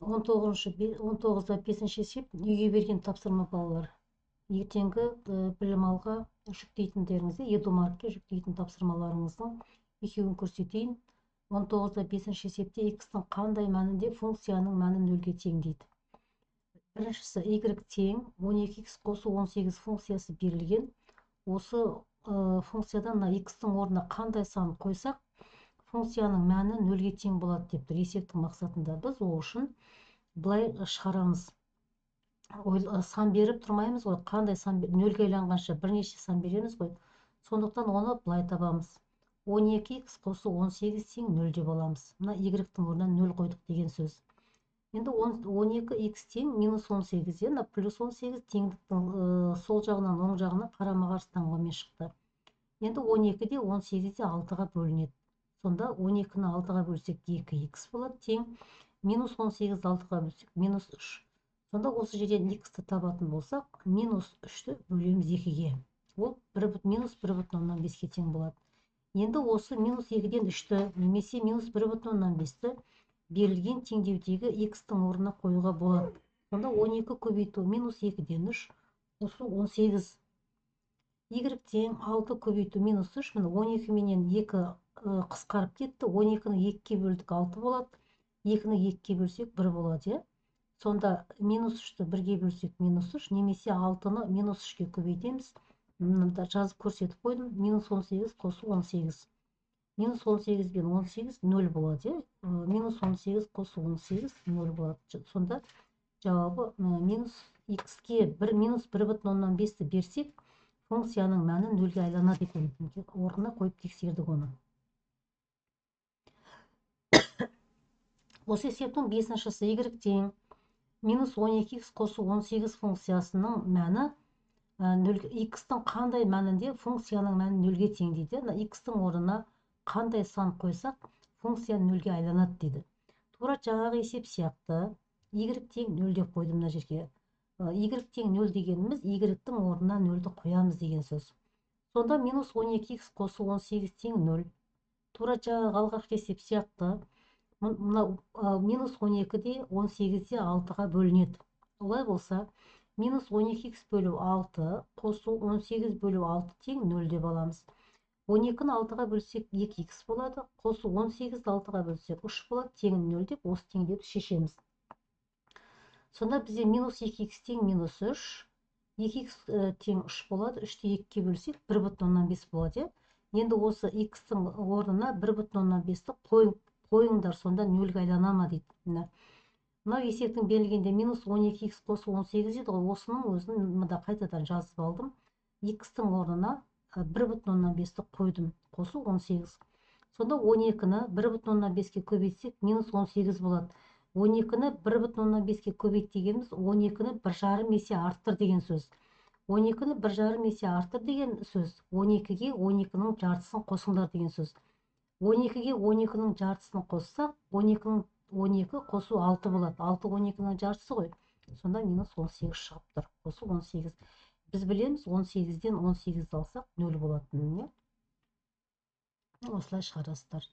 19-да 5-ші есеп, үйге берген тапсырма, балалар. Ертеңгі білім алға жүктейтіндеріңізде, Едумаркке жүктейтін тапсырмаларыңыздың екеуін көрсетейін. 19-да 5-ші есепте x-тің қандай мәнінде функцияның мәні нөлге тең дейді. Біріншісі y тең 12x қосу 18 функциясы берілген. Осы функциядан мына x-тің орнына қандай сан қойсақ, функцияның мәні нөлге тең болады деп тұр есептің мақсатында. Біз ол үшін былай шығарамыз. Сан беріп тұрмаймыз ғой, қандай сан нөлге айланғанша бірнеше сан береміз ғой. Сондықтан оны былай табамыз. 12x қосу 18 тең 0 деп аламыз. Мына y-тің орнына 0 қойдық деген сөз. Енді 12x тең минус 18, мына плюс 18 теңдіктің сол жағынан оң жағына қарама-қарсы таңбамен шықты. Енді 12-де 18-де 6-ға бөлінеді. Сонда 12-ні 6-ға бөлсек 2x болады тең минус 18-ді 6-ға бөлсек минус 3. Сонда осы жерден x-ті табатын болсақ, минус 3-ті бөлеміз 2-ге. Ол минус 1,5-ке тең болады. Енді осы минус 2-ден 3-ті немесе минус 1,5-ті берілген теңдеудегі x-тің орнына қоюға болады. Сонда 12 көбейту минус 2-ден 3 қосу 18. Y тең 6 көбейту минус 3, міне 12 менен 2 қысқарып кетті. 12-ні 2-ге бөлдік 6 болады. 2-ні 2-ге бөлсек 1 болады, иә? Сонда минус 3-ті 1-ге бөлсек минус 3, немесе 6-ны минус 3-ке көбейтеміз. Мында жазып көрсетіп қойдым. Минус 18 қосу 18. Минус 18 бен 18 0 болады, иә? Минус 18 қосу 18 0 болады. Сонда жауабы минус x-ке минус 1,5-ті берсек, функцияның мәні нөлге айланады екен. Орнына қойып тексердік оны. Осы есептің бесіншісі y тең минус 12x қосу 18 функциясының мәні x-тің қандай мәнінде функцияның мәні нөлге тең дейді. Мына x-тің орнына қандай сан қойсақ, функция нөлге айланады дейді. Тура жаңағы есеп сияқты y тең 0 деп қойдым мына жерге. Y тең 0 дегеніміз y-тің орнына 0-ді қоямыз деген сөз. Сонда минус 12x қосу 18 тең 0. Тура жаңағы алғашқы есеп сияқты мына минус 12-де 18-де 6-ға бөлінеді. Олай болса, минус 12x бөлу 6 қосу 18 бөлу 6 тең 0 деп аламыз. 12-ні 6-ға бөлсек 2x болады, қосу 18-ді 6-ға бөлсек 3 болады, тең 0 деп осы теңдеуді шешеміз. Сонда бізде минус 2x тең минус 3, 2x тең 3 болады, 3-ті 2-ге бөлсек 1,5 болады. Енді осы x-тің орнына 1,5-ті қойыңдар, сонда нөлге айлана ма дейді. Мынау есептің берілгенде минус 12x қосу 18 еді ғой, осының өзін мында қайтадан жазып алдым. X-тің орнына 1,5-ті қойдым, қосу 18. Сонда 12-ні 1,5-ке көбейтсек минус 18 болады. 12-ні 1,5-ке көбейт дегеніміз 12-ні 1,5 есе арттыр деген сөз. 12-ні 1,5 есе арттыр деген сөз 12-ге 12-нің жартысын қосыңдар деген сөз. 12-ге 12-нің жартысын қоссақ, 12-нің 12 қосу 6 болады. 6 12-нің жартысы ғой. Сонда минус 18 шығып тұр. Қосу 18. Біз білеміз 18-ден 18-ді алсақ 0 болатынын, иә? Осылай шығарасыздар.